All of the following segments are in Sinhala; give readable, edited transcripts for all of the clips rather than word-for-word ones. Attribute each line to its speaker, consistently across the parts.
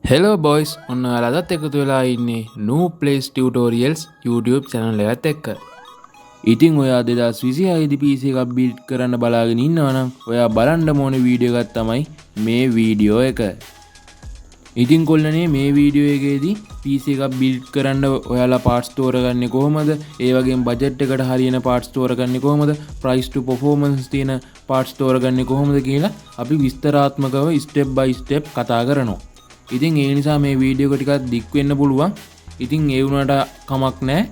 Speaker 1: හෙලෝ බොයිස්, ඔන්න ඔයාලා අදත් එකතු වෙලා ඉන්නේ නූ ප්ලේස් ටියුටෝරියල්ස් YouTube channel එකත් එක්ක.
Speaker 2: ඉතින් ඔයා 2026 දී PC එකක් බිල්ඩ් කරන්න බලාගෙන ඉන්නවා නම් ඔයා බලන්න ඕන වීඩියෝ එකක් තමයි මේ වීඩියෝ එක. ඉතින් කොල්ලනේ, මේ වීඩියෝ එකේදී PC එකක් බිල්ඩ් කරන්න ඔයාලා පාර්ට්ස් තෝරගන්නේ කොහොමද? ඒ වගේම බජට් එකට හරියන පාර්ට්ස් තෝරගන්නේ කොහොමද? ප්‍රයිස් ටු පර්ෆෝමන්ස් තියෙන පාර්ට්ස් තෝරගන්නේ කොහොමද කියලා අපි විස්තරාත්මකව ස්ටෙප් බයි ස්ටෙප් කතා කරනවා. ඉතින් ඒ නිසා මේ වීඩියෝ එක ටිකක් දික් වෙන්න පුළුවන්. ඉතින් ඒ වුණාට කමක් නැහැ.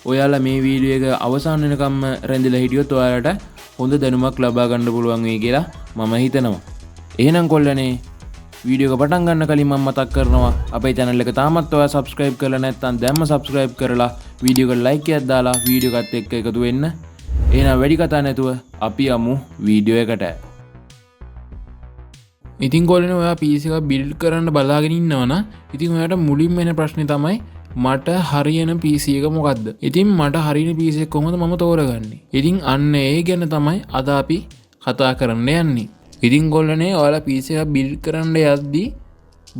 Speaker 2: ඔයාලා මේ වීඩියෝ එක අවසාන වෙනකම්ම රැඳිලා හිටියොත් ඔයාලට හොඳ දැනුමක් ලබා ගන්න පුළුවන් වෙයි කියලා මම හිතනවා. එහෙනම් කොල්ලනේ, වීඩියෝ එක පටන් ගන්න කලින් මම මතක් කරනවා, අපේ channel එක තාමත් ඔයා subscribe කරලා නැත්නම් දැන්ම subscribe කරලා වීඩියෝ එකට like එකක් දාලා වීඩියෝ එකත් එක්ක එකතු වෙන්න. එහෙනම් වැඩි කතා නැතුව අපි යමු වීඩියෝ එකට.
Speaker 1: ඉතින් කොල්ලනේ, ඔයා PC එකක් බිල්ඩ් කරන්න බලාගෙන ඉන්නවා නම් ඉතින් ඔයාට මුලින්ම එන ප්‍රශ්නේ තමයි මට හරියන PC එක මොකද්ද? ඉතින් මට හරියන PC එක කොහොමද මම තෝරගන්නේ? ඉතින් අන්න ඒ ගැන තමයි අද අපි කතා කරන්න යන්නේ. ඉතින් කොල්ලනේ, ඔයාලා PC එකක් බිල්ඩ් කරන්න යද්දී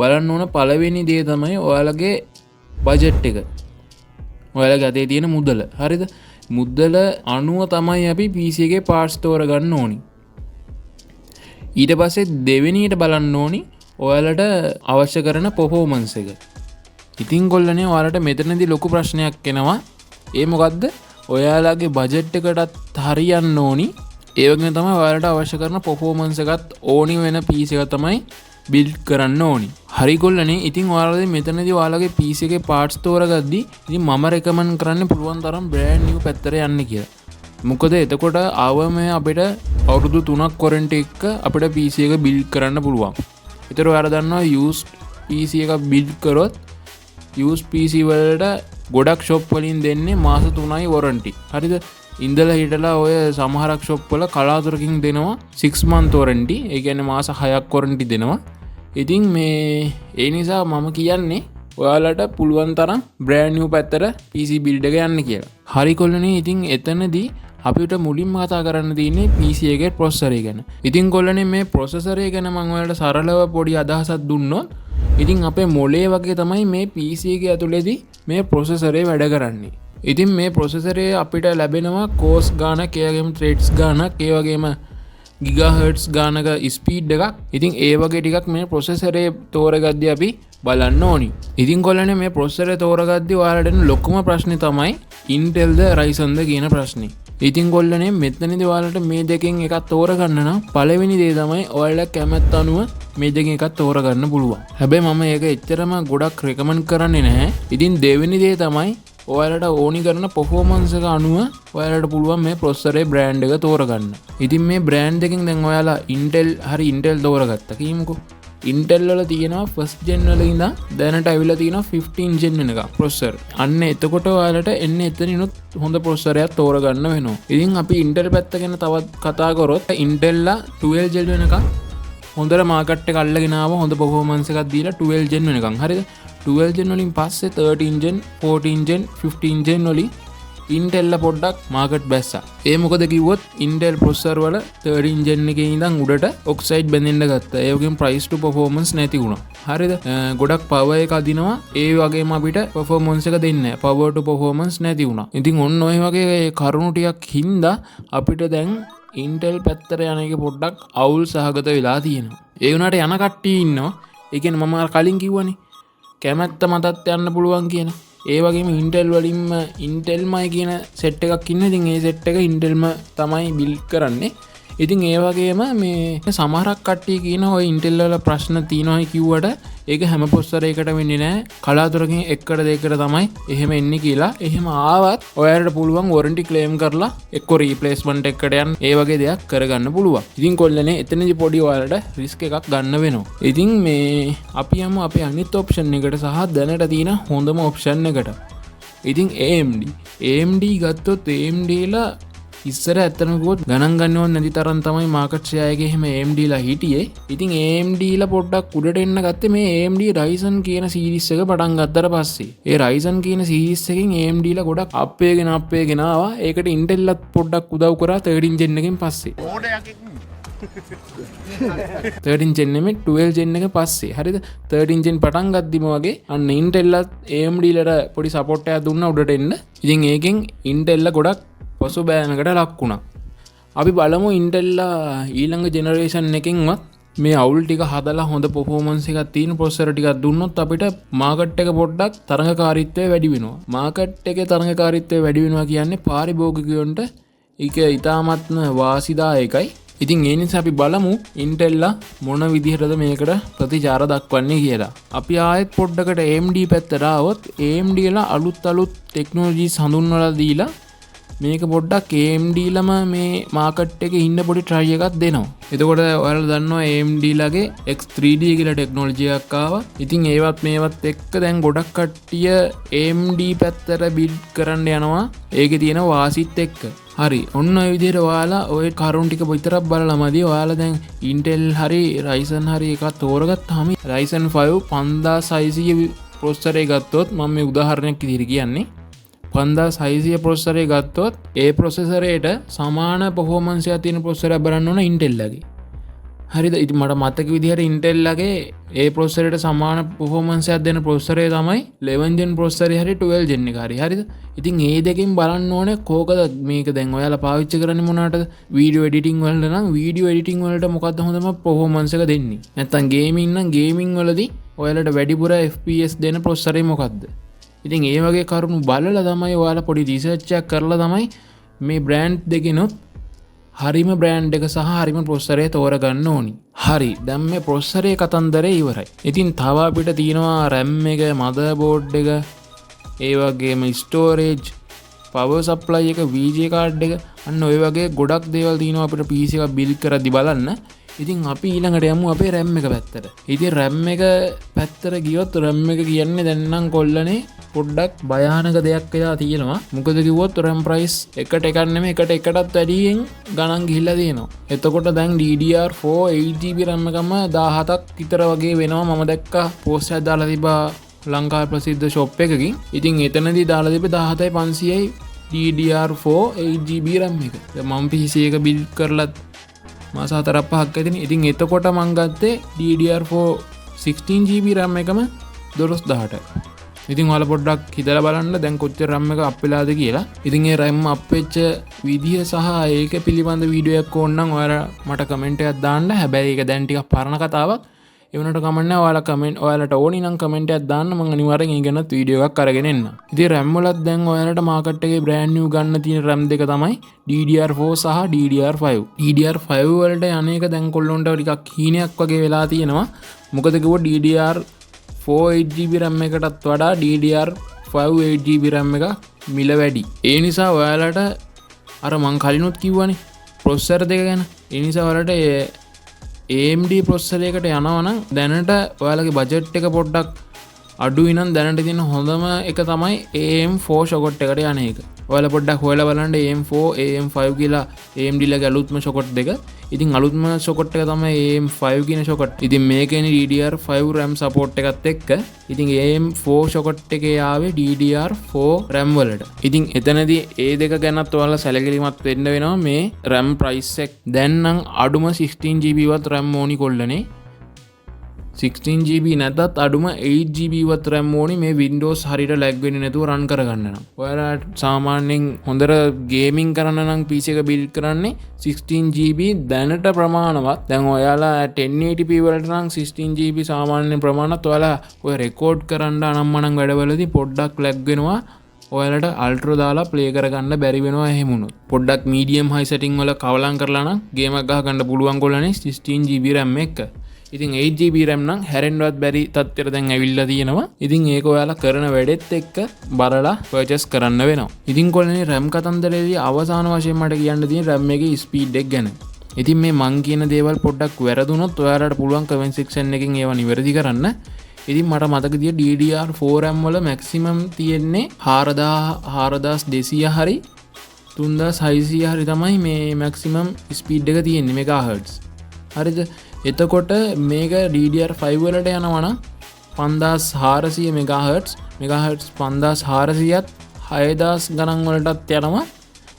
Speaker 1: බලන්න ඕන පළවෙනි දේ තමයි ඔයාලගේ බජට් එක. ඔයාලගේ අතේ තියෙන මුදල. හරිද? මුදල අනුව තමයි අපි PC එකේ පාර්ට්ස් තෝරගන්න ඕනි. ඊට පස්සේ දෙවෙනියට බලන්න ඕනි ඔයාලට අවශ්‍ය කරන පර්ෆෝමන්ස් එක. ඉතින් කොල්ලනේ, ඔයාලට මෙතනදී ලොකු ප්‍රශ්නයක් එනවා. ඒ මොකද්ද? ඔයාලගේ බජට් එකටත් හරියන්න ඕනි. ඒ වගේම තමයි ඔයාලට අවශ්‍ය කරන පර්ෆෝමන්ස් එකත් ඕනි වෙන PC එක තමයි බිල්ඩ් කරන්න ඕනි. හරි කොල්ලනේ, ඉතින් ඔයාලගේ මෙතනදී ඔයාලගේ PC එකේ පාර්ට්ස් තෝරගද්දී ඉතින් මම රෙකමන්ඩ් කරන්නේ පුළුවන් තරම් බ්‍රෑන්ඩ් නිව් පැත්තට යන්න කියලා. මොකද එතකොට ආවම අපිට අවුරුදු 3ක් වොරන්ටි එක්ක අපිට PC එක බිල්ඩ් කරන්න පුළුවන්. ඒතර ඔයාලා දන්නවා, යූස්ඩ් PC එකක් බිල්ඩ් කරොත් යූස් PC වලට ගොඩක් ෂොප් වලින් දෙන්නේ මාස 3යි වොරන්ටි. හරිද? ඉඳලා හිටලා ඔය සමහරක් ෂොප් වල කලාතුරකින් දෙනවා 6 month warranty. ඒ කියන්නේ මාස 6ක් වොරන්ටි දෙනවා. ඉතින් මේ ඒ නිසා මම කියන්නේ ඔයාලට පුළුවන් තරම් බ්‍රෑන්ඩ් නිව් පැත්තට PC build එක යන්න කියලා. හරි කොල්ලනේ, ඉතින් එතනදී අපිට මුලින්ම කතා කරන්න තියෙන්නේ PC එකේ ප්‍රොසෙසරය ගැන. ඉතින් කොල්ලනේ, මේ ප්‍රොසෙසරය ගැන මම ඔයාලට සරලව පොඩි අදහසක් දුන්නොත්, ඉතින් අපේ මොලේ වගේ තමයි මේ PC එකේ ඇතුලේදී මේ ප්‍රොසෙසරේ වැඩ කරන්නේ. ඉතින් මේ ප්‍රොසෙසරේ අපිට ලැබෙනවා කෝස් ගානක්, ඒ වගේම ත්‍රෙඩ්ස් ගානක්, ඒ වගේම ගිගාහර්ට්ස් ගානක ස්පීඩ් එකක්. ඉතින් ඒ වගේ ටිකක් මේ ප්‍රොසෙසරේ තෝරගද්දී අපි බලන්න ඕනි. ඉතින් කොල්ලනේ, මේ ප්‍රොසෙසරේ තෝරගද්දී ඔයාලට එන ලොකුම ප්‍රශ්නේ තමයි Intel ද Ryzen ද කියන ප්‍රශ්නේ. ඉතින් කොල්ලනේ, මෙතනදී ඔයාලට මේ දෙකෙන් එකක් තෝරගන්න නම් පළවෙනි දේ තමයි ඔයාලා කැමැත්ත අනුව මේ දෙකෙන් එකක් තෝරගන්න පුළුවන්. හැබැයි මම ඒක එච්චරම ගොඩක් රෙකමන්ඩ් කරන්නේ නැහැ. ඉතින් දෙවෙනි දේ තමයි ඔයාලට ඕනි කරන පර්ෆෝමන්ස් එක අනුව ඔයාලට පුළුවන් මේ ප්‍රොසෙසරේ බ්‍රෑන්ඩ් එක තෝරගන්න. ඉතින් මේ බ්‍රෑන්ඩ් එකෙන් දැන් ඔයාලා Intel හරි Intel තෝරගත්තා කියමුකෝ. Intel වල තියෙනවා ෆස්ට් ජෙන් වල ඉඳන් දැනට ඇවිල්ලා තියෙනවා 15 ජෙන් වෙනකම් ප්‍රොසෙසර්. අන්න එතකොට ඔයාලට එන්නේ එතනිනුත් හොඳ ප්‍රොසෙසරයක් තෝරගන්න වෙනවා. ඉතින් අපි Intel පැත්ත ගැන තවත් කතා කරොත්, Intel ලා 12 ජෙන් වෙනකම් හොඳට මාකට් එක අල්ලගෙන ආවා, හොඳ පර්ෆෝමන්ස් එකක් දීලා 12 ජෙන් වෙනකම්. හරිද? 12 ජෙන් වලින් පස්සේ 13 ජෙන්, 14 ජෙන්, 15 ජෙන් වලින් Intel ලා පොඩ්ඩක් මාකට් බැස්සා. ඒ මොකද කිව්වොත් Intel processor වල 13 ජෙන් එකේ ඉඳන් උඩට ඔක්සයිඩ් බැඳෙන්න ගත්තා. ඒ වගේම ප්‍රයිස් ටු පර්ෆෝමන්ස් නැති වුණා. හරිද? ගොඩක් පවර් එක අදිනවා. ඒ වගේම අපිට පර්ෆෝමන්ස් එක දෙන්නේ නැහැ. පවර් ටු පර්ෆෝමන්ස් නැති වුණා. ඉතින් ඔන්න ඔය වගේ කරුණු ටිකක් හින්දා අපිට දැන් Intel පැත්තට යන එක පොඩ්ඩක් අවුල් සහගත වෙලා තියෙනවා. ඒ වුණාට යන කට්ටිය ඉන්නවා. ඒ කියන්නේ මම අර කලින් කිව්වනේ, කැමැත්ත මතත් යන්න පුළුවන් කියන. ඒ වගේම Intel වලින්ම Intelමයි කියන සෙට් එකක් ඉන්න. ඉතින් ඒ සෙට් එක Intelම තමයි බිල්ඩ් කරන්නේ. ඉතින් ඒ වගේම මේ සමහරක් කට්ටිය කියන ඔය Intel වල ප්‍රශ්න තියෙනවායි කිව්වට ඒක හැම ප්‍රොසෙසර් එකකට වෙන්නේ නෑ. කලාතුරකින් එකට දෙකකට තමයි එහෙම එන්නේ කියලා. එහෙම ආවත් ඔයාලට පුළුවන් වොරන්ටි ක්ලේම් කරලා එක්ක රීප්ලේස්මන්ට් එකකට යන්න, ඒ වගේ දෙයක් කරගන්න පුළුවන්. ඉතින් කොල්ලනේ, එතනදි පොඩි ඔයාලට රිස්ක් එකක් ගන්න වෙනවා. ඉතින් මේ අපි යමු අපේ අනිත් ඔප්ෂන් එකට සහ දැනට තියෙන හොඳම ඔප්ෂන් එකට. ඉතින් AMD. AMD ගත්තොත් AMD ලා ඉස්සර ඇත්තටම කිව්වොත් ගණන් ගන්නවත් නැති තරම් තමයි මාකට් ෂෙයා එකේ එහෙම AMD ලා හිටියේ. ඉතින් AMD ලා පොඩ්ඩක් උඩට එන්න ගත්තේ මේ AMD Ryzen කියන සීරීස් එක පටන් ගත්තට පස්සේ. ඒ Ryzen කියන සීරීස් එකෙන් AMD ලා ගොඩක් අප් වේගෙන අප් වේගෙන ආවා. ඒකට Intel ලත් පොඩ්ඩක් උදව් කරා 13 ජෙන් එකෙන් පස්සේ.
Speaker 3: මෝඩ යකෙක්.
Speaker 1: 13 ජෙන් නෙමෙයි, 12 ජෙන් එක පස්සේ. හරිද? 13 ජෙන් පටන් ගද්දිම වගේ අන්න Intel ලත් AMD ලට පොඩි සපෝට් එකක් දුන්නා උඩට එන්න. ඉතින් ඒකෙන් Intel ලා ගොඩක් පසුබෑමකට ලක් වුණා. අපි බලමු Intel ලා ඊළඟ ජෙනරේෂන් එකෙන්වත් මේ අවුල් ටික හදලා හොඳ පර්ෆෝමන්ස් එකක් තියෙන ප්‍රොසෙසර් ටිකක් දුන්නොත් අපිට මාකට් එක පොඩ්ඩක් තරඟකාරීත්වය වැඩි වෙනවා. මාකට් එකේ තරඟකාරීත්වය වැඩි වෙනවා කියන්නේ පාරිභෝගිකයන්ට ඒක ඉතාමත්ම වාසිදායකයි. ඉතින් ඒ නිසා අපි බලමු Intel ලා මොන විදිහටද මේකට ප්‍රතිචාර දක්වන්නේ කියලා. අපි ආයෙත් පොඩ්ඩකට AMD පැත්තට ආවොත්, AMD ලා අලුත් අලුත් ටෙක්නොලොජිස් හඳුන්වලා දීලා මේක පොඩ්ඩක් AMD ලම මේ මාකට් එකේ ඉන්න පොඩි ට්‍රයි එකක් දෙනවා. එතකොට ඔයාලා දන්නවා AMD ලගේ X3D කියලා ටෙක්නොලොජි එකක් ආවා. ඉතින් ඒවත් මේවත් එක්ක දැන් ගොඩක් කට්ටිය AMD පැත්තට බිල්ඩ් කරන්න යනවා, ඒකේ තියෙන වාසිත් එක්ක. හරි, ඔන්න ඔය විදිහට ඔයාලා ඔය කරුණු ටික විතරක් බලලා මදි. ඔයාලා දැන් Intel හරි Ryzen හරි එකක් තෝරගත්තාම, Ryzen 5 5600 processor එක ගත්තොත්, මම මේ උදාහරණයක් විදිහට කියන්නේ, 5600 ප්‍රොසෙසර් එක ගත්තොත් ඒ ප්‍රොසෙසරේට සමාන පර්ෆෝමන්ස් එකක් තියෙන ප්‍රොසෙසර් එකක් බලන්න ඕන Intel ලගේ. හරිද? ඉතින් මට මතක විදිහට Intel ලගේ ඒ ප්‍රොසෙසරේට සමාන පර්ෆෝමන්ස් එකක් දෙන ප්‍රොසෙසරේ තමයි 11 gen ප්‍රොසෙසරේ හරි 12 gen එක හරි. හරිද? ඉතින් ඒ දෙකෙන් බලන්න ඕනේ කෝකද මේක. දැන් ඔයාලා පාවිච්චි කරන්නේ මොනකටද? වීඩියෝ එඩිටිං වලට නම් වීඩියෝ එඩිටිං වලට මොකද්ද හොඳම පර්ෆෝමන්ස් එක දෙන්නේ? නැත්තම් ගේමින් නම් ගේමින් වලදී ඔයාලට වැඩිපුර FPS දෙන ප්‍රොසෙසරේ මොකද්ද? ඉතින් ඒ වගේ කරුණු බලලා තමයි, ඔයාලා පොඩි රිසර්ච් එකක් කරලා තමයි මේ බ්‍රෑන්ඩ් දෙකෙනුත් හරිම බ්‍රෑන්ඩ් එක සහ හරිම ප්‍රොසෙසරය තෝරගන්න ඕනි. හරි, දැන් මේ ප්‍රොසෙසරේ කතන්දරේ ඉවරයි. ඉතින් තව අපිට තියෙනවා RAM එක, මදර්බෝඩ් එක, ඒ වගේම ස්ටෝරේජ්, පවර් සප්ලයි එක, VGA card එක, අන්න ඔය වගේ ගොඩක් දේවල් තියෙනවා අපිට PC එකක් බිල්ඩ් කරද්දි බලන්න. ඉතින් අපි ඊළඟට යමු අපේ RAM එක පැත්තට. ඉතින් RAM එක පැත්තට ගියොත්, RAM එක කියන්නේ දැන් නම් කොල්ලනේ පොඩ්ඩක් භයානක දෙයක් වෙලා තියෙනවා. මොකද කිව්වොත් RAM price එකට එකක් නෙමෙයි, එකට එකටත් වැඩියෙන් ගණන් ගිහිල්ලා තියෙනවා. එතකොට දැන් DDR4 8 GB RAM එකම 17ක් විතර වගේ වෙනවා. මම දැක්කා පෝස්ට් එකක් දාලා තිබ්බා ලංකාවේ ප්‍රසිද්ධ ෂොප් එකකින්. ඉතින් එතනදී දාලා තිබ්බේ 17,500යි DDR4 8 GB RAM එක. දැන් මම PC එක බිල්ඩ් කරලත් මාස හතරක් පහක් ඇතිනේ. ඉතින් එතකොට මං ගත්තේ DDR4 16 GB RAM එකම 12,000ට. ඉතින් ඔයාලා පොඩ්ඩක් හිතලා බලන්න දැන් කොච්චර RAM එක අප් වෙලාද කියලා. ඉතින් ඒ RAM අප් වෙච්ච විදිය සහ ඒක පිළිබඳ වීඩියෝ එකක් ඕන නම් ඔයාලා මට කමෙන්ට් එකක් දාන්න. හැබැයි ඒක දැන් ටිකක් පරණ කතාවක්. ඒ වුණාට කමක් නෑ, ඔයාලා කමෙන්ට් ඔයාලට ඕනි නම් කමෙන්ට් එකක් දාන්න, මං අනිවාර්යෙන් ඒ ගැනත් වීඩියෝ එකක් අරගෙන එන්නම්. ඉතින් RAM වලත් දැන් ඔයාලට මාකට් එකේ බ්‍රෑන්ඩ් නිව් ගන්න තියෙන RAM දෙක තමයි DDR4 සහ DDR5. DDR5 වලට යන එක දැන් කොල්ලොන්ට ටිකක් හීනයක් වගේ වෙලා තියෙනවා. මොකද කිව්වොත් DDR4 8 GB RAM එකටත් වඩා DDR5 8 GB RAM එක මිල වැඩි. ඒ නිසා ඔයාලට අර මං කලිනුත් කිව්වනේ ප්‍රොසෙසර් දෙක ගැන. ඒ නිසා ඔයාලට ඒ AMD processor එකට යනවා නම්, දැනට ඔයාලගේ බජට් එක පොඩ්ඩක් අඩුයි නම්, දැනට තියෙන හොඳම එක තමයි AM4 socket එකට යන එක. ඔයාලා පොඩ්ඩක් හොයලා බලන්න AM4 AM5 කියලා AMD ලගේ අලුත්ම සොකට් දෙක. ඉතින් අලුත්ම සොකට් එක තමයි AM5 කියන සොකට්. ඉතින් මේකේ DDR5 RAM support එකත් එක්ක. ඉතින් AM4 socket එකේ ආවේ DDR4 RAM වලට. ඉතින් එතනදී ඒ දෙක ගැනත් ඔයාලා සැලකිලිමත් වෙන්න වෙනවා මේ RAM price එක. දැන් නම් අඩුම 16 GB වත් RAM ඕනි කොල්ලනේ. 16 GB නැතත් අඩුම 8 GB වත් RAM ඕනි මේ Windows හරියට ලැග් වෙන්නේ නැතුව රන් කරගන්න නම්. ඔයාලා සාමාන්‍යයෙන් හොඳට ගේමින් කරන්න නම් PC එක බිල්ඩ් කරන්නේ 16 GB දැනට ප්‍රමාණවත්. දැන් ඔයාලා 1080p වලට නම් 16 GB සාමාන්‍ය ප්‍රමාණවත්. ඔයාලා ඔය රෙකෝඩ් කරන්න අනම්මනම් වැඩවලදී පොඩ්ඩක් ලැග් වෙනවා. ඔයාලට අල්ට්‍රා දාලා ප්ලේ කරගන්න බැරි වෙනවා එහෙම වුණොත්. පොඩ්ඩක් මීඩියම් හයි සෙටින් වල කවලම් කරලා නම් ගේම් එකක් ගහ ගන්න පුළුවන් කොල්ලනේ 16 GB RAM එක. ඉතින් 8 GB RAM නම් හැරෙන්නවත් බැරි තත්ත්වයට දැන් ඇවිල්ලා තියෙනවා. ඉතින් ඒක ඔයාලා කරන වැඩෙත් එක්ක බලලා පර්චේස් කරන්න වෙනවා. ඉතින් කොල්ලනේ RAM කතන්දරේදී අවසාන වශයෙන් මට කියන්න තියෙන RAM එකේ ස්පීඩ් එක ගැන. ඉතින් මේ මං කියන දේවල් පොඩ්ඩක් වැරදුනොත් ඔයාලට පුළුවන් කමෙන්ට් සෙක්ෂන් එකෙන් ඒවා නිවැරදි කරන්න. ඉතින් මට මතක විදියට DDR4 RAM වල මැක්සිමම් තියෙන්නේ 4200 හරි 3600 හරි තමයි මේ මැක්සිමම් ස්පීඩ් එක තියෙන්නේ මෙගාහර්ට්ස්. හරිද? එතකොට මේක DDR5 වලට යනවා නම් 5400 මෙගාහර්ට්ස්, මෙගාහර්ට්ස් 5400ත් 6000 ගණන් වලටත් යනවා.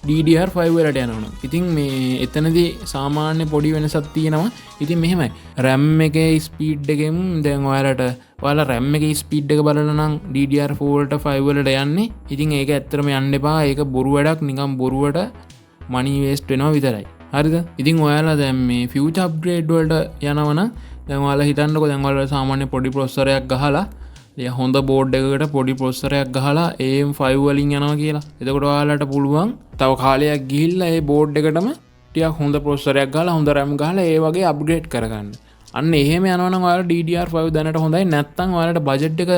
Speaker 1: DDR5 වලට යනවා නම්. ඉතින් මේ එතනදී සාමාන්‍ය පොඩි වෙනසක් තියෙනවා. ඉතින් මෙහෙමයි, RAM එකේ ස්පීඩ් එකෙන් දැන් ඔයාලා RAM එකේ ස්පීඩ් එක බලලා නම් DDR4 වලට 5 වලට යන්නේ. ඉතින් ඒක ඇත්තටම යන්න එපා. ඒක බොරු වැඩක්, නිකන් බොරුවට මනි වේස්ට් වෙනවා විතරයි. හරිද? ඉතින් ඔයාලා දැන් මේ ෆියුචර් අප්ග්‍රේඩ් වලට යනවා නම් දැන් ඔයාලා හිතන්නකෝ, දැන් ඔයාලා සාමාන්‍ය පොඩි ප්‍රොසෙසර් එකක් ගහලා හොඳ බෝඩ් එකකට පොඩි ප්‍රොසෙසර් එකක් ගහලා AM5 වලින් යනවා කියලා. එතකොට ඔයාලට පුළුවන් තව කාලයක් ගිහිල්ලා ඒ බෝඩ් එකටම ටිකක් හොඳ ප්‍රොසෙසර් එකක් ගහලා හොඳ RAM ගහලා ඒ වගේ අප්ග්‍රේඩ් කරගන්න. අන්න එහෙම යනවා නම් ඔයාලා DDR5 දැනට හොඳයි. නැත්නම් ඔයාලට බජට් එක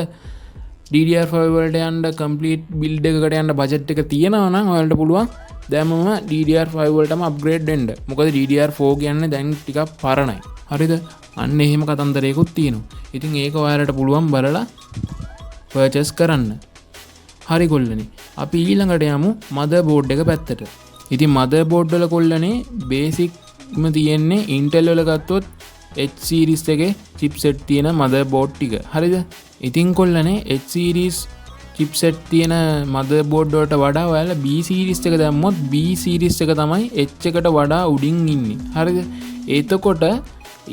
Speaker 1: DDR5 වලට යන්න කම්ප්ලීට් බිල්ඩ් එකකට යන්න බජට් එක තියෙනවා නම් ඔයාලට පුළුවන් දැන්මම DDR5 වලටම අප්ග්‍රේඩ් වෙන්න. මොකද DDR4 කියන්නේ දැන් ටිකක් පරණයි. හරිද? අන්න එහෙම කතන්දරයකුත් තියෙනවා. ඉතින් ඒක ඔයාලට පුළුවන් බලලා පර්චේස් කරන්න. හරි කොල්ලනේ, අපි ඊළඟට යමු මදර් බෝඩ් එක පැත්තට. ඉතින් මදර් බෝඩ් වල කොල්ලනේ බේසික්ම තියෙන්නේ Intel වල ගත්තොත් H series එකේ චිප්සෙට් තියෙන මදර් බෝඩ් ටික. හරිද? ඉතින් කොල්ලනේ H series chipset තියෙන මදර් බෝඩ් වලට වඩා ඔයාලා B series එක දැම්මොත් B series එක තමයි H එකට වඩා උඩින් ඉන්නේ. හරිද? එතකොට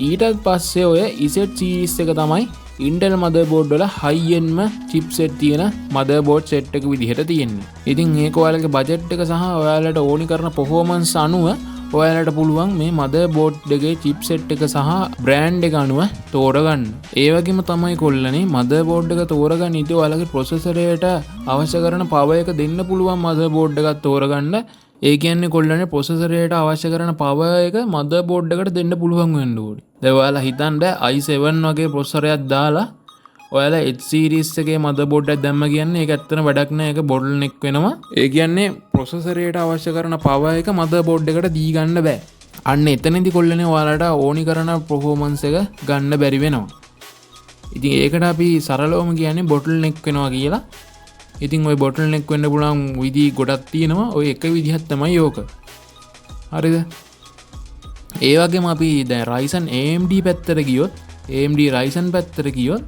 Speaker 1: ඊටත් පස්සේ ඔය Z series එක තමයි Intel motherboard වල high endම chipset තියෙන motherboard set එක විදිහට තියෙන්නේ. ඉතින් ඒක ඔයාලගේ බජට් එක සහ ඔයාලට ඕනි කරන performance අනුව ඔයාලට පුළුවන් මේ මදර්බෝඩ් එකේ චිප්සෙට් එක සහ බ්‍රෑන්ඩ් එක අනුව තෝරගන්න. ඒ වගේම තමයි කොල්ලනේ මදර්බෝඩ් එක තෝරගන්න ඉතින් ඔයාලගේ ප්‍රොසෙසරයට අවශ්‍ය කරන පවර් එක දෙන්න පුළුවන් මදර්බෝඩ් එකක් තෝරගන්න. ඒ කියන්නේ කොල්ලනේ ප්‍රොසෙසරයට අවශ්‍ය කරන පවර් එක මදර්බෝඩ් එකට දෙන්න පුළුවන් වෙන්න ඕනේ. දැන් ඔයාලා හිතන්න i7 වගේ ප්‍රොසෙසරයක් දාලා ඔයාලා H series එකේ මදර්බෝඩ් එකක් දැම්ම කියන්නේ ඒක ඇත්තටම වැඩක් නෑ, ඒක බොටල් නෙක් වෙනවා. ඒ කියන්නේ ප්‍රොසෙසරයට අවශ්‍ය කරන පවර් එක මදර්බෝඩ් එකට දී ගන්න බෑ. අන්න එතනදි කොල්ලනේ ඔයාලට ඕනි කරන පර්ෆෝමන්ස් එක ගන්න බැරි වෙනවා. ඉතින් ඒකට අපි සරලවම කියන්නේ බොටල් නෙක් වෙනවා කියලා. ඉතින් ඔය බොටල් නෙක් වෙන්න පුළුවන් විදි ගොඩක් තියෙනවා. ඔය එක විදිහක් තමයි ඕක. හරිද? ඒ වගේම අපි දැන් Ryzen AMD පැත්තට ගියොත්, AMD Ryzen පැත්තට ගියොත්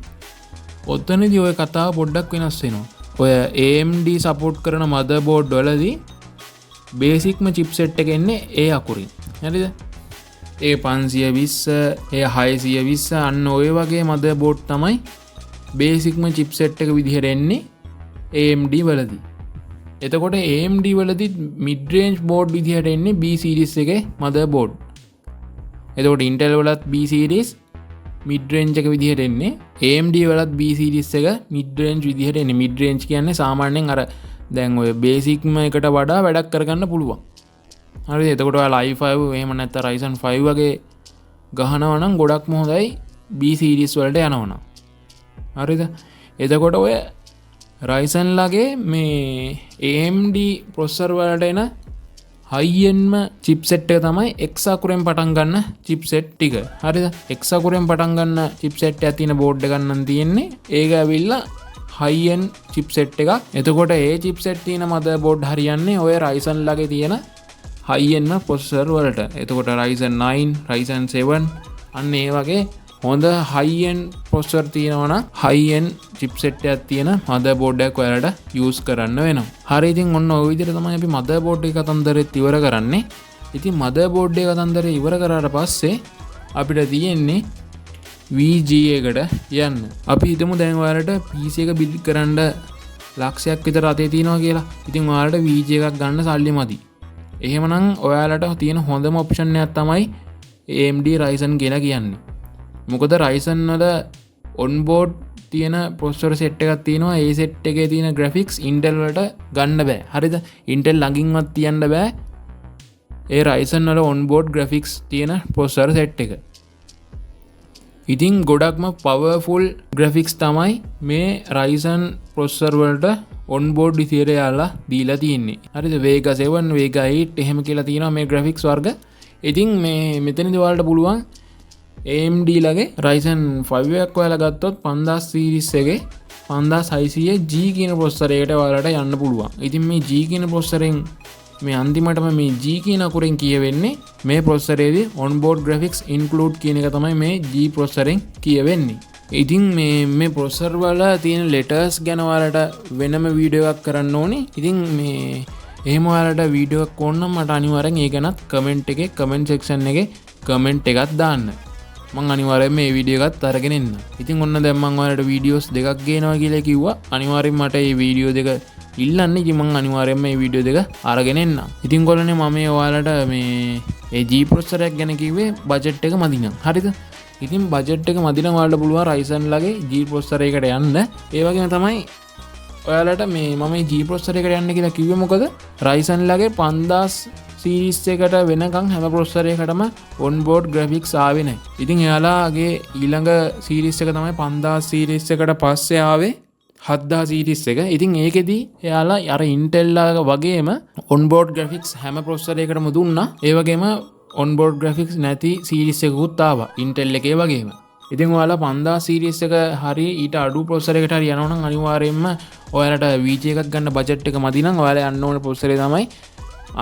Speaker 1: ඔතනදී ඔය කතාව පොඩ්ඩක් වෙනස් වෙනවා. ඔය AMD support කරන මදර්බෝඩ් වලදී බේසික්ම චිප්සෙට් එක එන්නේ ඒ අකුරින්. හරිද? ඒ 520, ඒ 620 අන්න ඔය වගේ මදර්බෝඩ් තමයි බේසික්ම චිප්සෙට් එක විදිහට එන්නේ AMD වලදී. එතකොට AMD වලදී මිඩ් රේන්ජ් බෝඩ් විදිහට එන්නේ B series එකේ මදර්බෝඩ්. එතකොට Intel වලත් B series mid Range එක විදිහට එන්නේ, AMD වලත් B series එක මිඩ් රේන්ජ් විදිහට එන්නේ. මිඩ් රේන්ජ් කියන්නේ සාමාන්‍යයෙන් අර දැන් ඔය බේසික්ම එකට වඩා වැඩක් කරගන්න පුළුවන්. හරිද? එතකොට ඔයාලා i5 එහෙම නැත්නම් Ryzen 5 වගේ ගහනවා නම් ගොඩක්ම හොඳයි B series වලට යනවා නම්. හරිද? එතකොට ඔය Ryzen ලගේ මේ AMD processor වලට එන හයි එන්ඩ්ම චිප්සෙට් එක තමයි X අකුරෙන් පටන් ගන්න චිප්සෙට් ටික. හරිද? X අකුරෙන් පටන් ගන්න චිප්සෙට් එකක් තියෙන බෝඩ් එකක් නම් තියෙන්නේ. ඒක ඇවිල්ලා හයි එන්ඩ් චිප්සෙට් එකක්. එතකොට ඒ චිප්සෙට් තියෙන මදර් බෝඩ් හරියන්නේ ඔය Ryzen ලගේ තියෙන හයි එන්ඩ්ම ප්‍රොසෙසර් වලට. එතකොට Ryzen 9, Ryzen 7 අන්න ඒ වගේ හොඳ හයි එන්ඩ් ප්‍රොසෙසර් තියෙනවා නම් හයි එන්ඩ් චිප්සෙට් එකක් තියෙන මදර් බෝඩ් එකක් ඔයාලට යූස් කරන්න වෙනවා. හරි, ඉතින් ඔන්න ඔය විදිහට තමයි අපි මදර් බෝඩ් එක කතන්දරෙත් ඉවර කරන්නේ. ඉතින් මදර් බෝඩ් එක කතන්දරේ ඉවර කරාට පස්සේ අපිට තියෙන්නේ VGA එකට යන්න. අපි හිතමු දැන් ඔයාලට PC එක බිල්ඩ් කරන්න ලක්ෂයක් විතර අතේ තියෙනවා කියලා. ඉතින් ඔයාලට VGA එකක් ගන්න සල්ලි මදි. එහෙමනම් ඔයාලට තියෙන හොඳම ඔප්ෂන් එකක් තමයි AMD Ryzen කියලා කියන්නේ. මොකද Ryzen වල ඔන්බෝඩ් තියෙන ප්‍රොසෙසර් සෙට් එකක් තියෙනවා. ඒ සෙට් එකේ තියෙන ග්‍රැෆික්ස් Intel වලට ගන්න බෑ. හරිද? Intel ළඟින්වත් තියන්න බෑ ඒ Ryzen වල ඔන්බෝඩ් ග්‍රැෆික්ස් තියෙන ප්‍රොසෙසර් සෙට් එක. ඉතින් ගොඩක්ම පවර්ෆුල් ග්‍රැෆික්ස් තමයි මේ Ryzen processor වලට ඔන්බෝඩ් විදියට යාලා දීලා තියෙන්නේ. හරිද? Vega 7, Vega 8 එහෙම කියලා තියෙනවා මේ ග්‍රැෆික්ස් වර්ග. ඉතින් මේ මෙතනදී ඔයාලට පුළුවන් AMD ලගේ Ryzen 5 එකක් ඔයාලා ගත්තොත් 5000 සීරීස් එකේ 5600 G කියන ප්‍රොසෙසර් එකට ඔයාලට යන්න පුළුවන්. ඉතින් මේ G කියන ප්‍රොසෙසරෙන් මේ අන්තිමටම මේ G කියන අකුරෙන් කියවෙන්නේ මේ ප්‍රොසෙසරේදී ඔන්බෝඩ් ග්‍රැෆික්ස් ඉන්ක්ලූඩ් කියන එක තමයි මේ G ප්‍රොසෙසරෙන් කියවෙන්නේ. ඉතින් මේ ප්‍රොසෙසර් වල තියෙන ලෙටර්ස් ගැන ඔයාලට වෙනම වීඩියෝ එකක් කරන්න ඕනේ. ඉතින් මේ එහෙම ඔයාලට වීඩියෝ එකක් ඕන නම් මට අනිවාර්යෙන් ඒ ගැනත් කමෙන්ට් එකේ කමෙන්ට් සෙක්ෂන් එකේ කමෙන්ට් එකක් දාන්න. මං අනිවාර්යෙන් මේ වීඩියෝ එකත් අරගෙන එන්න. ඉතින් ඔන්න දැන් මං ඔයාලට වීඩියෝස් දෙකක් ගේනවා කියලා කිව්වා. අනිවාර්යෙන් මට මේ වීඩියෝ දෙක ඉල්ලන්න. ඉතින් මං අනිවාර්යෙන් මේ වීඩියෝ දෙක අරගෙන එන්නම්. ඉතින් කොල්ලනේ මම මේ ඔයාලට මේ ඒ G processor එකක් ගැන කිව්වේ බජට් එක මදි නම්. හරිද? ඉතින් බජට් එක මදි නම් ඔයාලට පුළුවන් Ryzen ලගේ G processor එකට යන්න. ඒ වගේම තමයි ඔයාලට මේ මම මේ G processor එකට යන්න කියලා කිව්වේ මොකද? Ryzen ලගේ 5000 සීරීස් එකට වෙනකන් හැම ප්‍රොසෙසර් එකකටම ඔන් බෝඩ් ග්‍රැෆික්ස් ආවේ නැහැ. ඉතින් එයාලාගේ ඊළඟ සීරීස් එක තමයි 5000 සීරීස් එකට පස්සේ ආවේ 7000 සීරීස් එක. ඉතින් ඒකෙදි එයාලා අර Intel වගේම ඔන් බෝඩ් ග්‍රැෆික්ස් හැම ප්‍රොසෙසර් එකකටම දුන්නා. ඒ වගේම ඔන් බෝඩ් ග්‍රැෆික්ස් නැති සීරීස් එකකුත් ආවා Intel එකේ වගේම. ඉතින් ඔයාලා 5000 සීරීස් එක හරි ඊට අඩු ප්‍රොසෙසර් එකට හරි යනවා නම් අනිවාර්යයෙන්ම ඔයාලට VGA එකක් ගන්න බජට් එක මදි නම් ඔයාලා යන්න ඕන ප්‍රොසෙසර් එක තමයි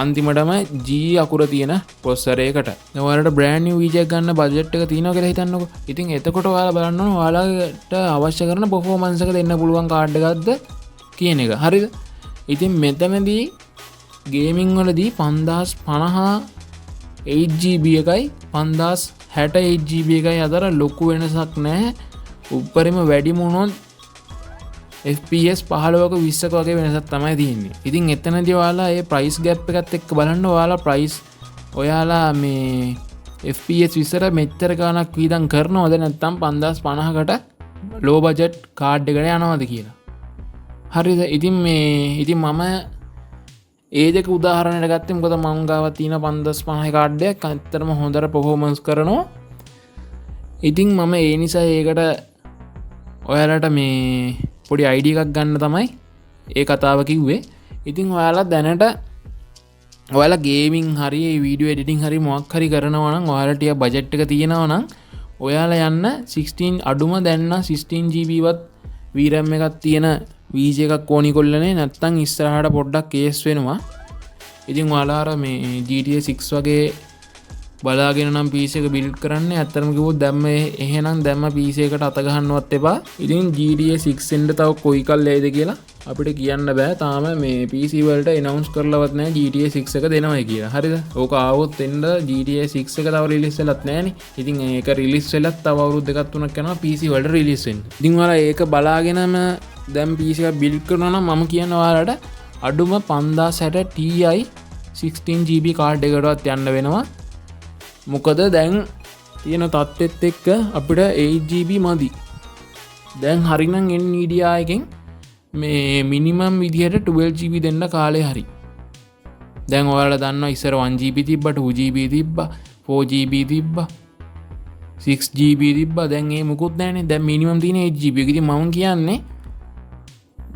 Speaker 1: අන්තිමටම G අකුර තියෙන ප්‍රොසෙසර් එකට. දැන් ඔයාලට බ්‍රෑන්ඩ් නිව් VGA එකක් ගන්න බජට් එක තියෙනවා කියලා හිතන්නකෝ. ඉතින් එතකොට ඔයාලා බලන්න ඕන ඔයාලට අවශ්‍ය කරන පර්ෆෝමන්ස් එක දෙන්න පුළුවන් කාඩ් එකක්ද කියන එක. හරිද? ඉතින් මෙතනදී ගේමින් වලදී 5050 8GB එකයි 5060 8GB එකයි අතර ලොකු වෙනසක් නැහැ. උපරිම වැඩිම වුණොත් FPS 15ක 20ක වගේ වෙනසක් තමයි තියෙන්නේ. ඉතින් එතනදී ඔයාලා ඒ ප්‍රයිස් ගැප් එකත් එක්ක බලන්න ඔයාලා ප්‍රයිස් ඔයාලා මේ FPS 20ට මෙච්චර ගාණක් වියදම් කරනවද නැත්නම් 5050කට ලෝ බජට් කාඩ් එකට යනවද කියලා. හරිද? ඉතින් මේ ඉතින් මම ඒ දෙක උදාහරණයට ගත්තේ මොකද මං ගාව තියෙන 5050 කාඩ් එකක් ඇත්තටම හොඳට පර්ෆෝමන්ස් කරනවා. ඉතින් මම ඒ නිසා ඒකට ඔයාලට මේ පොඩි අයිඩියා එකක් ගන්න තමයි ඒ කතාව කිව්වේ. ඉතින් ඔයාලා දැනට ඔයාලා ගේමින් හරි වීඩියෝ එඩිටිං හරි මොකක් හරි කරනවා නම් ඔයාලා ටිකක් බජට් එක තියෙනවා නම් ඔයාලා යන්න 16 අඩුම දැන් නම් 16 GB වත් VRAM එකක් තියෙන VGA එකක් ඕනි කොල්ලනේ, නැත්තම් ඉස්සරහට පොඩ්ඩක් කේස් වෙනවා. ඉතින් ඔයාලා අර මේ GTA 6 වගේ බලාගෙන නම් PC එක බිල්ඩ් කරන්නේ ඇත්තටම කිව්වොත් දැන් මේ එහෙනම් දැම්ම PC එකට අත ගහන්නවත් එපා. ඉතින් GTA 6 එන්න තව කොයි කල් යයිද කියලා අපිට කියන්න බෑ. තාම මේ PC වලට ඇනවුන්ස් කරලවත් නෑ GTA 6 එක දෙනවයි කියලා. හරිද? ඕක ආවොත් එන්න GTA 6 එක තව රිලීස් වෙලත් නෑනේ. ඉතින් ඒක රිලීස් වෙලත් තව අවුරුදු දෙකක් තුනක් යනවා PC වලට රිලීස් වෙන්න. ඉතින් ඔයාලා ඒක බලාගෙනම දැන් PC එක බිල්ඩ් කරනවා නම් මම කියන්නේ ඔයාලට අඩුම 5060 Ti 16 GB card එකකටවත් යන්න වෙනවා. මොකද දැන් තියෙන තත්ත්වෙත් එක්ක අපිට 8 GB මදි. දැන් හරිනම් Nvidia එකෙන් මේ මිනිමම් විදිහට 12 GB දෙන්න කාලේ හරි. දැන් ඔයාලා දන්නවා ඉස්සර 1 GB තිබ්බා, 2 GB තිබ්බා, 4 GB තිබ්බා, 6 GB තිබ්බා. දැන් ඒ මුකුත් නෑනේ. දැන් මිනිමම් තියෙන 8 GB එක. ඉතින් මම කියන්නේ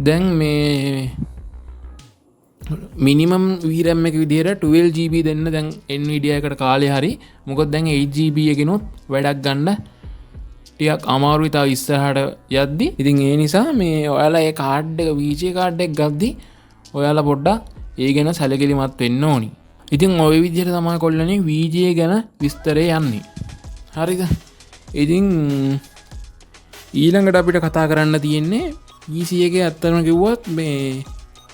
Speaker 1: දැන් මේ මිනිමම් VRAM එක විදිහට 12 GB දෙන්න දැන් Nvidia එකට කාලේ හරි. මොකද දැන් 8 GB එකකිනුත් වැඩක් ගන්න ටිකක් අමාරුයි තව ඉස්සරහට යද්දි. ඉතින් ඒ නිසා මේ ඔයාලා ඒ කාඩ් එක VGA card එක ගද්දි ඔයාලා පොඩ්ඩක් ඒ ගැන සැලකිලිමත් වෙන්න ඕනි. ඉතින් ඔය විදිහට තමයි කොල්ලනේ VGA ගැන විස්තරේ යන්නේ. හරිද? ඉතින් ඊළඟට අපිට කතා කරන්න තියෙන්නේ PC එකේ ඇත්තටම කිව්වොත් මේ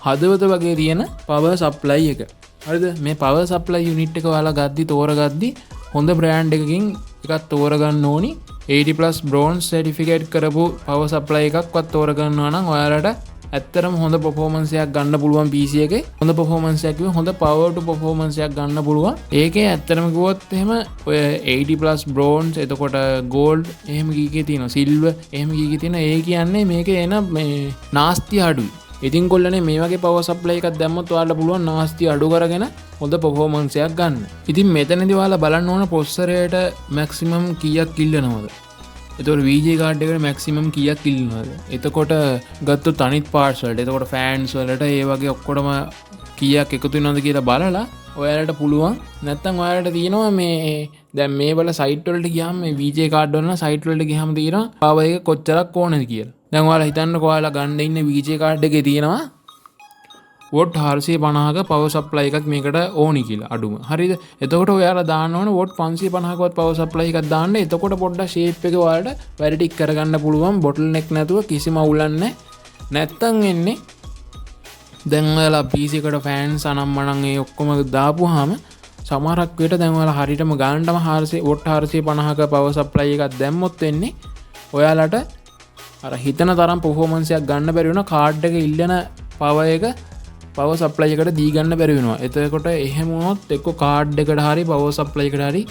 Speaker 1: හදවත වගේ තියෙන පවර් සප්ලයි එක. හරිද? මේ පවර් සප්ලයි යුනිට් එක ඔයාලා ගද්දි තෝරගද්දි හොඳ බ්‍රෑන්ඩ් එකකින් එකක් තෝරගන්න ඕනි. 80+ බ්‍රෝන්ස් සර්ටිෆිකේට් කරපු පවර් සප්ලයි එකක්වත් තෝරගන්නවා නම් ඔයාලට ඇත්තටම හොඳ පර්ෆෝමන්ස් එකක් ගන්න පුළුවන් PC එකේ. හොඳ පර්ෆෝමන්ස් එකක් කිව්වොත් හොඳ පවර් ටු පර්ෆෝමන්ස් එකක් ගන්න පුළුවන්. ඒකේ ඇත්තටම කිව්වොත් එහෙම ඔය 80+ බ්‍රෝන්ස්, එතකොට ගෝල්ඩ් එහෙම කී කී තියෙනවා, සිල්වර් එහෙම කී කී තියෙනවා. ඒ කියන්නේ මේකේ එන මේ නාස්ති අඩුයි. ඉතින් කොල්ලනේ මේ වගේ පවර් සප්ලයි එකක් දැම්මොත් ඔයාලට පුළුවන් නාස්ති අඩු කරගෙන හොඳ පර්ෆෝමන්ස් එකක් ගන්න. ඉතින් මෙතනදී ඔයාලා බලන්න ඕන ප්‍රොසෙසරයට මැක්සිමම් කීයක් ඉල්ලනවද? එතකොට VGA card එකට මැක්සිමම් කීයක් ඉල්ලනවද? එතකොට ගත්තොත් අනිත් පාර්ට්ස් වලට, එතකොට ෆෑන්ස් වලට ඒ වගේ ඔක්කොටම කීයක් එකතු වෙනවද කියලා බලලා ඔයාලට පුළුවන්. නැත්තම් ඔයාලට තියෙනවා මේ දැන් මේ වල සයිට් වලට ගියාම මේ VGA card වල නම් සයිට් වලට ගියාම තියෙනවා පවර් එක කොච්චරක් ඕනද කියලා. දැන් ඔයාලා හිතන්නකෝ ඔයාලා ගන්න ඉන්න VGA card එකේ තියෙනවා what 450ක පවර් සප්ලයි එකක් මේකට ඕනි කියලා අඩුම. හරිද? එතකොට ඔයාලා දාන්න ඕන what 550කවත් පවර් සප්ලයි එකක් දාන්න. එතකොට පොඩ්ඩක් ෂේප් එක ඔයාලට වැඩ ටික කරගන්න පුළුවන්, බොටල් නෙක් නැතුව කිසිම අවුලක් නැහැ. නැත්තම් එන්නේ දැන් ඔයාලා PC එකට ෆෑන්ස් අනම්මනම් ඒ ඔක්කොම දාපුවාම සමහරක් වෙලට දැන් ඔයාලා හරියටම ගානටම 400 what 450ක පවර් සප්ලයි එකක් දැම්මොත් වෙන්නේ ඔයාලට අර හිතන තරම් පර්ෆෝමන්ස් එකක් ගන්න බැරි වෙනවා. කාඩ් එක ඉල්ලන පවර් එක පවර් සප්ලයි එකට දී ගන්න බැරි වෙනවා. එතකොට එහෙම වුණොත් එක්ක කාඩ් එකට හරි පවර් සප්ලයි එකට හරි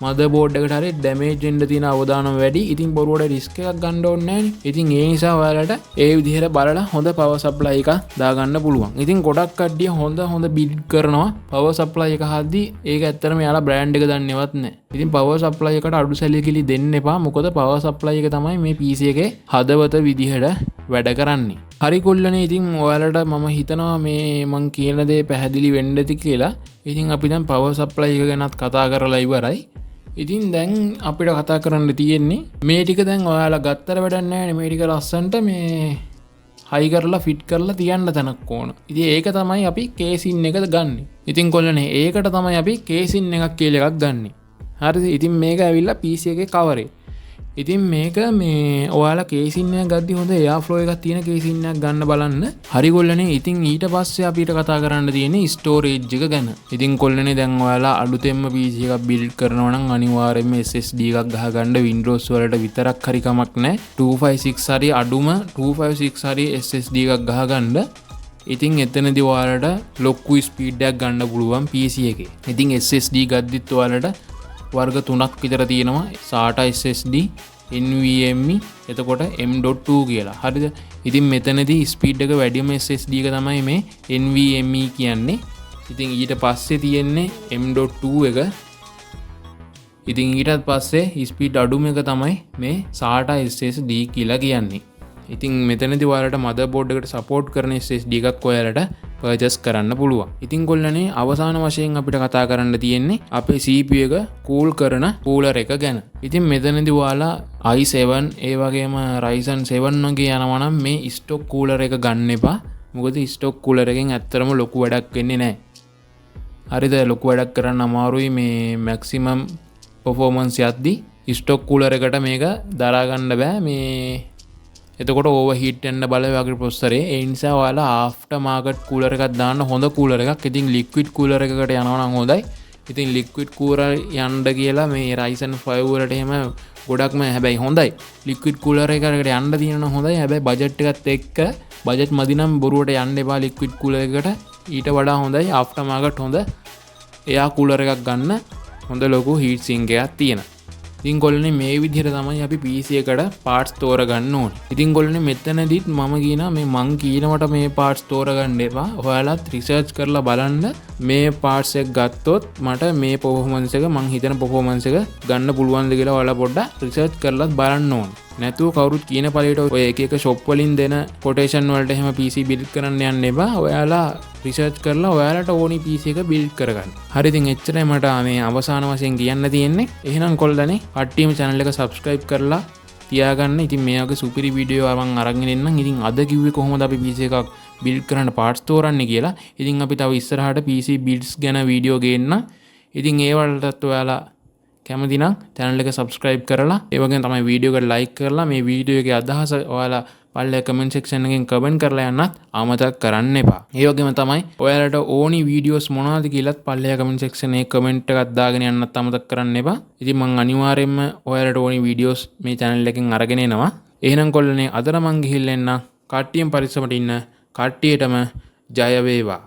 Speaker 1: මදර් බෝඩ් එකට හරි ඩැමේජ් වෙන්න තියෙන අවදානම වැඩි. ඉතින් බොරුවට රිස්ක් එකක් ගන්න ඕනේ නෑනේ. ඉතින් ඒ නිසා ඔයාලට ඒ විදිහට බලලා හොඳ පවර් සප්ලයි එකක් දාගන්න පුළුවන්. ඉතින් ගොඩක් කට්ටිය හොඳ හොඳ බිල්ඩ් කරනවා පවර් සප්ලයි එක හද්දි. ඒක ඇත්තටම එයාලා බ්‍රෑන්ඩ් එක දන්නේවත් නෑ. ඉතින් පවර් සප්ලයි එකට අඩු සැලකිලි දෙන්න එපා. මොකද පවර් සප්ලයි එක තමයි මේ PC එකේ හදවත විදිහට වැඩ කරන්නේ. හරි කොල්ලනේ, ඉතින් ඔයාලට මම හිතනවා මේ මං කියන දේ පැහැදිලි වෙන්න ඇති කියලා. ඉතින් අපි දැන් පවර් සප්ලයි එක ගැනත් කතා කරලා ඉවරයි. ඉතින් දැන් අපිට කතා කරන්න තියෙන්නේ මේ ටික දැන් ඔයාලා ගත්තට වැඩක් නෑනේ. මේ ටික ලස්සනට මේ හයි කරලා ෆිට් කරලා තියන්න තැනක් ඕන. ඉතින් ඒක තමයි අපි කේසින් එක ගන්නෙ. ඉතින් කොල්ලනේ, ඒකට තමයි අපි කේසින් එකක් කියලා එකක් ගන්නෙ. හරිද? ඉතින් මේක ඇවිල්ලා PC එකේ කවරේ. ඉතින් මේක මේ ඔයාලා කේසින් එකක් ගද්දි හොඳ එයාර් ෆ්ලෝ එකක් තියෙන කේසින් එකක් ගන්න බලන්න. හරි කොල්ලනේ, ඉතින් ඊට පස්සේ අපිට කතා කරන්න තියෙන්නේ ස්ටෝරේජ් එක ගැන. ඉතින් කොල්ලනේ, දැන් ඔයාලා අලුතෙන්ම PC එකක් බිල්ඩ් කරනවා නම් අනිවාර්යයෙන්ම SSD එකක් ගහගන්න. Windows වලට විතරක් හරි කමක් නැහැ. 256 හරි, අඩුම 256 හරි SSD එකක් ගහගන්න. ඉතින් එතනදි ඔයාලට ලොකු ස්පීඩ් එකක් ගන්න පුළුවන් PC එකේ. ඉතින් SSD ගද්දිත් ඔයාලට වර්ග තුනක් විතර තියෙනවා. SATA SSD, NVMe, එතකොට M.2 කියලා. හරිද? ඉතින් මෙතනදී ස්පීඩ් එක වැඩිම SSD එක තමයි මේ NVMe කියන්නේ. ඉතින් ඊට පස්සේ තියෙන්නේ M.2 එක. ඉතින් ඊටත් පස්සේ ස්පීඩ් අඩුම එක තමයි මේ SATA SSD කියලා කියන්නේ. ඉතින් මෙතනදි ඔයාලට මදර් බෝඩ් එකට සපෝට් කරන SSD එකක් ඔයාලට පර්චේස් කරන්න පුළුවන්. ඉතින් කොල්ලනේ, අවසාන වශයෙන් අපිට කතා කරන්න තියෙන්නේ අපේ CPU එක කූල් කරන කූලර් එක ගැන. ඉතින් මෙතනදි ඔයාලා i7, ඒ වගේම Ryzen 7 වගේ යනවා නම් මේ ස්ටොක් කූලර් එක ගන්න එපා. මොකද ස්ටොක් කූලර් එකෙන් ඇත්තටම ලොකු වැඩක් වෙන්නේ නැහැ. හරිද? ලොකු වැඩක් කරන්න අමාරුයි. මේ මැක්සිමම් පර්ෆෝමන්ස් යද්දි ස්ටොක් කූලර් එකට මේක දරා ගන්න බෑ. මේ එතකොට ඕවර් හීට් වෙන්න බල වගේ ප්‍රොසෙසරේ. ඒ නිසා ඔයාලා ආෆ්ටර් මාකට් කූලර් එකක් දාන්න, හොඳ කූලර් එකක්. ඉතින් ලික්විඩ් කූලර් එකකට යනවා නම් හොඳයි. ඉතින් ලික්විඩ් කූලර් යන්න කියලා මේ Ryzen 5 වලට එහෙම ගොඩක්ම හැබැයි හොඳයි. ලික්විඩ් කූලර් එකකට යන්න තියෙනවා හොඳයි. හැබැයි බජට් එකත් එක්ක, බජට් මදි නම් බොරුවට යන්න එපා ලික්විඩ් කූලර් එකකට. ඊට වඩා හොඳයි ආෆ්ටර් මාකට් හොඳ එයා කූලර් එකක් ගන්න, හොඳ ලොකු හීට් සින්ක් එකක් තියෙන. ඉතින් කොල්ලනේ, මේ විදිහට තමයි අපි PC එකට පාර්ට්ස් තෝරගන්න ඕනේ. ඉතින් කොල්ලනේ, මෙතනදිත් මම කියනවා මේ මං කියනවට මේ පාර්ට්ස් තෝරගන්න එපා. ඔයාලත් රිසර්ච් කරලා බලන්න මේ පාර්ට්ස් එක ගත්තොත් මට මේ පර්ෆෝමන්ස් එක, මං හිතන පර්ෆෝමන්ස් එක ගන්න පුළුවන්ද කියලා ඔයාලා පොඩ්ඩක් රිසර්ච් කරලත් බලන්න ඕනේ. නැතුව කවුරුත් කියන පළියට ඔය එක එක ෂොප් වලින් දෙන කොටේෂන් වලට එහෙම PC build කරන්න යන්න එපා. ඔයාලා රිසර්ච් කරලා ඔයාලට ඕනි PC එක බිල්ඩ් කරගන්න. හරි, ඉතින් එච්චරයි මට මේ අවසාන වශයෙන් කියන්න තියෙන්නේ. එහෙනම් කොල්ලනේ, කට්ටියම channel එක subscribe කරලා තියාගන්න. ඉතින් මේ වගේ සුපිරි වීඩියෝ මං අරගෙන එන්නම්. ඉතින් අද කිව්වේ කොහොමද අපි PC එකක් බිල්ඩ් කරන්න පාර්ට්ස් තෝරන්නේ කියලා. ඉතින් අපි තව ඉස්සරහට PC builds ගැන වීඩියෝ ගේන්න. ඉතින් ඒ වලටත් ඔයාලා කැමති නම් channel එක subscribe කරලා, ඒ වගේම තමයි වීඩියෝ එකට like කරලා, මේ වීඩියෝ එකේ අදහස ඔයාලා පල්ලෙහා කමෙන්ට් සෙක්ෂන් එකෙන් කමෙන්ට් කරලා යන්නත් අමතක කරන්න එපා. ඒ වගේම තමයි ඔයාලට ඕනි වීඩියෝස් මොනවද කියලාත් පල්ලෙහා කමෙන්ට් සෙක්ෂන් එකේ කමෙන්ට් එකක් දාගෙන යන්නත් අමතක කරන්න එපා. ඉතින් මං අනිවාර්යයෙන්ම ඔයාලට ඕනි වීඩියෝස් මේ channel එකෙන් අරගෙන එනවා. එහෙනම් කොල්ලනේ, අදට මං ගිහිල්ලා එන්නම්. කට්ටියම පරිස්සමට ඉන්න. කට්ටියටම ජය වේවා.